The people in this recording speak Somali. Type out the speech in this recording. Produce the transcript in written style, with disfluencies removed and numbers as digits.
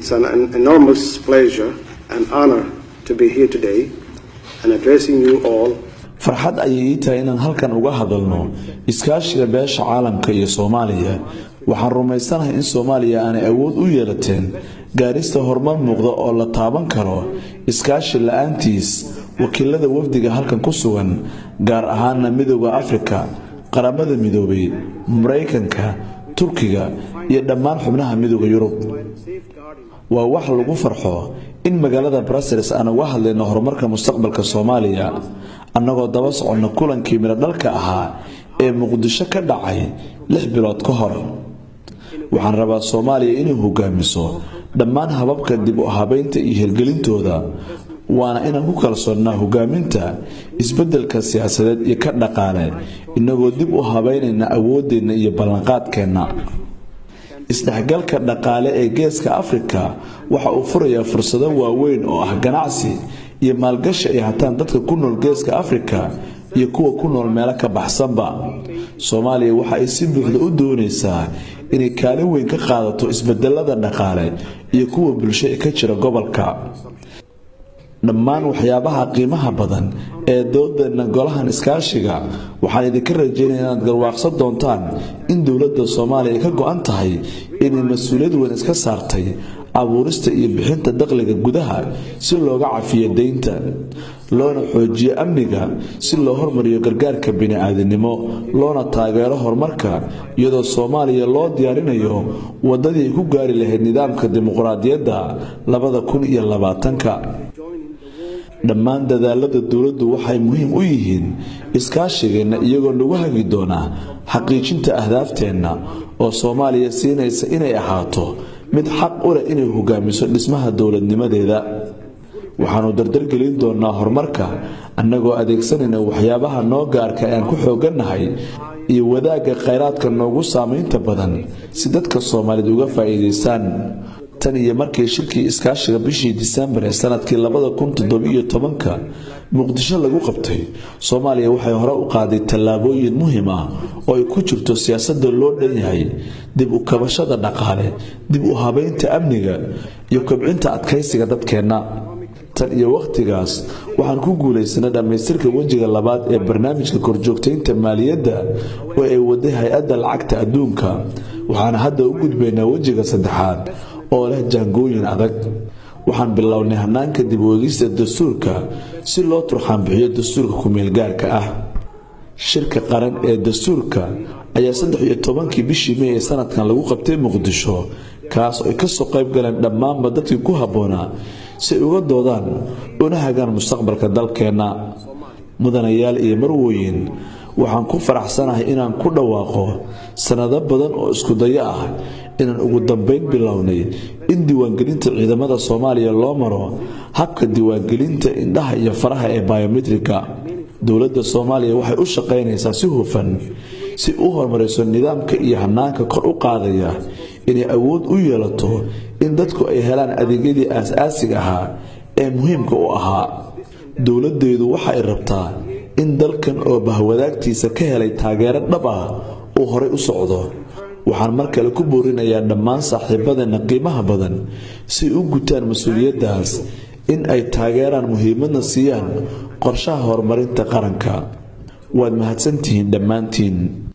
It's an enormous pleasure and honor to be here today and addressing you all. Farxad ayay ii tahay inaan halkan uga hadalno iskaashiga beesha caalamka iyo Soomaaliya. Waxaan rumaysanahay in Soomaaliya aanay awood u yeelateen gaarista horumar muuqda oo la taaban karo iskaashi la-aantiis. Wakiilada wafdiga halkan ku sugan, gaar ahaana Midowda Afrika, Qaramada Midoobay, Maraykanka, Turkiga iyo dhammaan xubnaha Midowda Yurub, waa wax lagu farxo in magaalada Brussels aan uga hadlayno horumarka mustaqbalka Soomaaliya, annagoo daba soconna kulankii midhodhalka ahaa ee Muqdisho ka dhacay 6 bilood ka hor. Waxaan rabaa Soomaaliya inay hogaamiso dhammaan hababka dib u habeynta iyo hirgelintooda, waana inaan ku kalsoonnaa hogaaminta isbeddelka siyaasadeed iyo ka dhaqaale, inagoo dib u habeynayna awooddeenna iyo ballanqaadkeenna. Isdhexgalka dhaqaale ee Geeska Afrika waxa uu furayaa fursado waaweyn oo ah ganacsi iyo maalgashi ay hataan dadka ku nool Geeska Afrika iyo kuwa ku nool meelo ka baxsanba. Soomaaliya waxa ay si buuxda u doonaysaa inay kaalin weyn ka qaadato isbedelada dhaqaale iyo kuwa bulsho ee ka jira gobolka. Dhammaan waxyaabaha qiimaha badan ee doodeena golahan iskaashiga, waxaan idinka rajeynaya inaad garwaaqsan doontaan in dowladda Soomaaliya ay ka go-an tahay inay mas-uuliyad weyn iska saartay abuurista iyo bixinta dakhliga gudaha si looga cafiyo deynta, loona xoojiyo amniga, si loo hormariyo gargaarka bini'aadanimo, loona taageero horumarka, iyadoo Soomaaliya loo diyaarinayo wadadii ay ku gaari lahayd nidaamka dimuqraadiyadda 2020-ka. Dhammaan dadaalada dowladdu waxay muhiim u yihiin iskaashigeenna, iyagoo nagu hagi doonaa xaqiijinta ahdaafteenna oo Soomaaliya siinaysa inay ahaato mid xaq u leh inay hogaamiso dhismaha dowladnimadeeda. Waxaanu dardargelin doonaa horumarka annagoo adeegsanayna waxyaabaha noo gaarka aan ku xoogannahay iyo wadaagga khayraadka noogu saamaynta badan si dadka Soomaaliyeed uga faa'iidaystaan. Tan iyo markii shirkii iskaashiga bishii Disembar ee sanadkii 2017-ka Muqdisho lagu qabtay, Soomaaliya waxay hore u qaaday tallaabooyin muhiim ah oo ay ku jirto siyaasadda loo dhan yahay, dib u kabashada dhaqaale, dib u habeynta amniga iyo kobcinta adkaysiga dadkeenna. Tan iyo wakhtigaas waxaan ku guulaysanay dhammaystirka wejiga labaad ee barnaamijka korjoogtaynta maaliyadda oo ay waday Hay-adda Lacagta Adduunka, waxaana hadda u gudbaynaa wejiga saddexaad oo leh jaangooyin adag. Waxaan bilownay hanaanka dib u eegista dastuurka si loo turxaan bixiyo dastuurka ku-meelgaarka ah. Shirka qaran ee dastuurka ayaa 13-kii bishii Mey ee sanadkan lagu qabtay Muqdisho, kaas oo ay kasoo qayb galeen dhammaanba dadkii ku habboonaa si ay uga doodaan una hagaan mustaqbalka dalkeenna. Mudanayaal iyo marwooyin, waxaan ku faraxsanahay inaan ku dhawaaqo sannado badan oo iskudayo ah inaan ugu dambeyn bilownay in diiwaangelinta ciidamada Soomaaliya loo maro habka diiwaangelinta indhaha iyo faraha ee biometric-ga. Dowladda Soomaaliya waxay u shaqaynaysaa si hufan si u horumariso nidaamka iyo hanaanka kor u qaadaya inay awood u yeelato in dadku ay helaan adeegyadii aas-aasiga ahaa ee muhiimka u ahaa. Dowladdeedu waxa ay rabtaa in dalkan oo bahwadaagtiisa ka helay taageero dhab ah uu horay u socdo. Waxaan mar kale ku boorinayaa dhammaan saaxiibadeenna qiimaha badan si ay u gutaan mas-uuliyaddaas in ay taageeraan, muhiimadna siiyaan qorshaha horumarinta qaranka. Waad mahadsantihiin dhammaantiin.